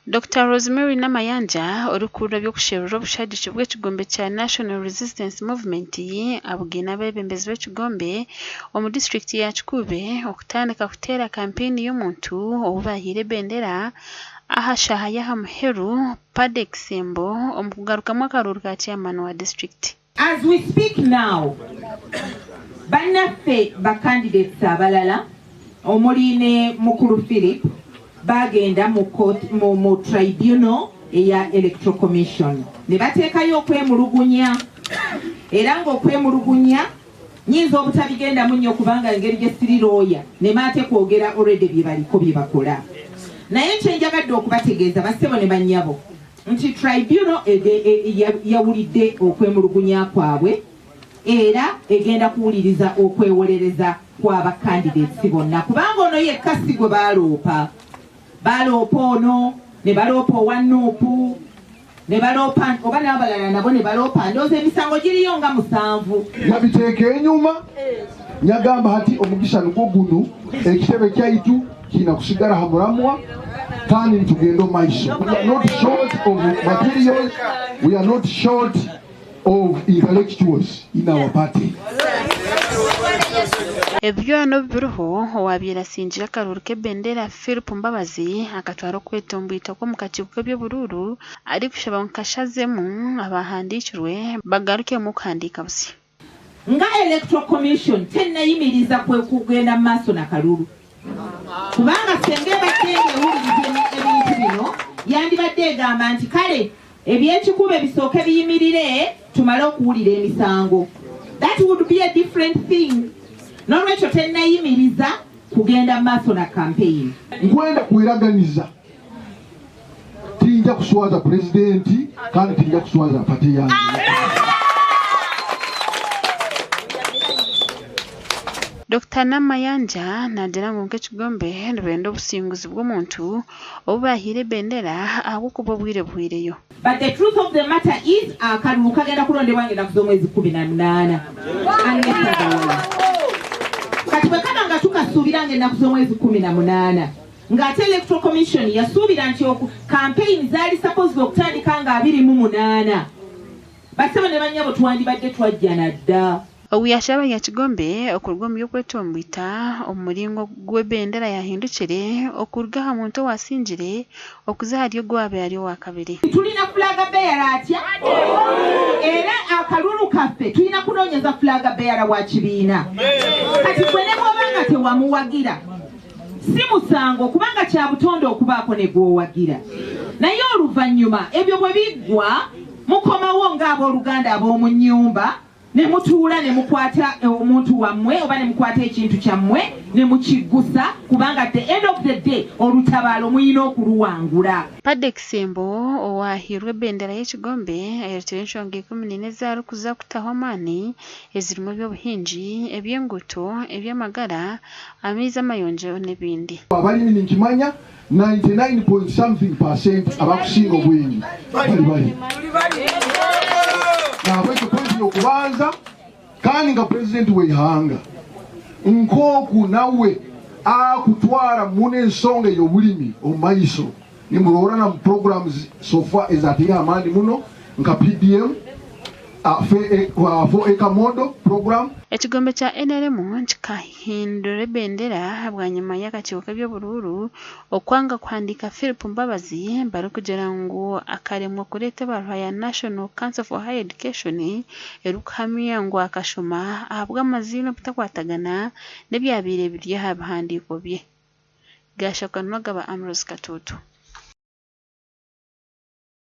Dokita Rosemary Namayanja orikukurira eby'okusherura obushagiki bw'ekigombe kya National Resistance Movement abugaine abeebembezi b'ekigombe omu disiturikiti ya Kikuube okutandika kuteera kampeyini y'omuntu ou baahaire ebendera aha shaaha y'aha muheru Paddy Kisembo omu kugarukamu akaruuru ka chairman wa disiturikiti. As we speak now, bannaffe ba candidates abalala omuli ne Mukulu Philip baagenda mu court, mu, mu tribunal eya Electoral Commission ne bateekayo okwemulugunya era ng'okwemulugunya nyinza obutabigendamu nnyo kubanga engeri gye siri looya nema ate kwogera already bye baliko bye bakola naye kye njagadde okubategeeza bassebo ne bannyabo nti tribunal yawulidde okwemulugunya kwabwe era egenda kuwuliriza okwewolereza kwa bakandidates bonna kubanga ono yekka si gwe baloopa baloopa ono ne baloopa owa nuupu ne baloopa oba n'abalala nabo ne baloopa ndowooza emisango giriyo nga musanvu yabiteeka enyuma nyagamba hati omugisa nugwo gunu ekitebe kyaitu kiina kusigara ha muramwa kandi nitugenda omu maiso. We are not short of materials, we are not short of intellectuals in our party. Ebi byona obu biriho, owaabaire asingire akaruuru k'ebendera Philip Mbabazi akatwara okwetomboita kw'omu kakiiko k'eby'oburuuru arikushaba ngu kashazemu abaahandiikirwe bagarukemu okuhandiika busya. Nga Electoral Commission tennayimiriza kwe kugenda mu maaso na kalulu kubanga senga ebadde ng'ewuliriza ebintu bino yandibadde egamba nti kale ebyekikube bisooke biyimirire tumale okuwulira emisango that would be a different thing n'olwekyo tennayimiriza kugenda mu maaso na campaign. Nkwenda kweraganiza tinja kuswaza pulezidenti kandi tinja kuswaza pate yange. Dokita Namayanja naagira ngu nk'ekigombe nibenda obusinguzi bw'omuntu ou baahaire ebendera ahabw'okuba obwire buhweireyo. But the truth of the matter is akalulu kagenda kulondebwa nga ennaku z'omwezi 18 unless otherwise. Kati bwe kaba nga tukasuubira nga ennaku z'omwezi 18 Ng'ate Electoral Commission yasuubira nti oku campaign zaali supposed okutandika nga 28. Bassebo ne bannyabo twandibadde twajja na dda. Ogu yaashaba Abanyakigombe okuruga omu by'okwetomboita omu muringo ogu ebendera yaahindukire okuruga aha muntu owaasingire okuza ahari ogu owaabaire ari owaakabiri. Tulina flag bearer atya? Era akalulu kaffe tulina kunoonyeza flag bearer wa kibiina. Kati gwe ne bw'oba nga tewamuwagira Si musango kubanga kya butonde okubaako ne gw'owagira. Naye oluvannyuma ebyo bwe biggwa, mukomawo ng'ab'oluganda ab'omu nnyumba ne mutuula ne mukwata omuntu wammwe oba ne mukwata ekintu kyammwe ne mukiggusa kubanga at the end of the day olutabaalo mulina okuluwangula. Paddy Kisembo owaahairwe ebendera y'ekigombe ayorekire enshonga 14 ezi arikuza kutaho amaani ezirimu eby'obuhingi, eby'enguuto, eby'amagara, amaizi amayonjo n'ebindi. Abalimi ninkimanya 99 point something percent abakusinga obwingi bali bali nahabwekyo point yokubanza kandi nka president weihanga nkoku nawe akutwara muno ensonga eyobulimi omumaiso nimurora na mu programs so far ezateireho amaani muno nka PDM 4 acre model program. Ekigombe kya NRM kikahindura ebendera bwanyima y'akakiiko k'eby'oburuuru okwanga kuhandiika Philip Mbabazi barikugira ngu akaremwa kureeta ebaruha ya National Council for Higher Education erikuhamya ngu akashoma ahabw'amaziina obutakwatagana n'ebyabaire biri aha bihandiiko bye. Gaashakanwa gaba Ambrose Katuutu.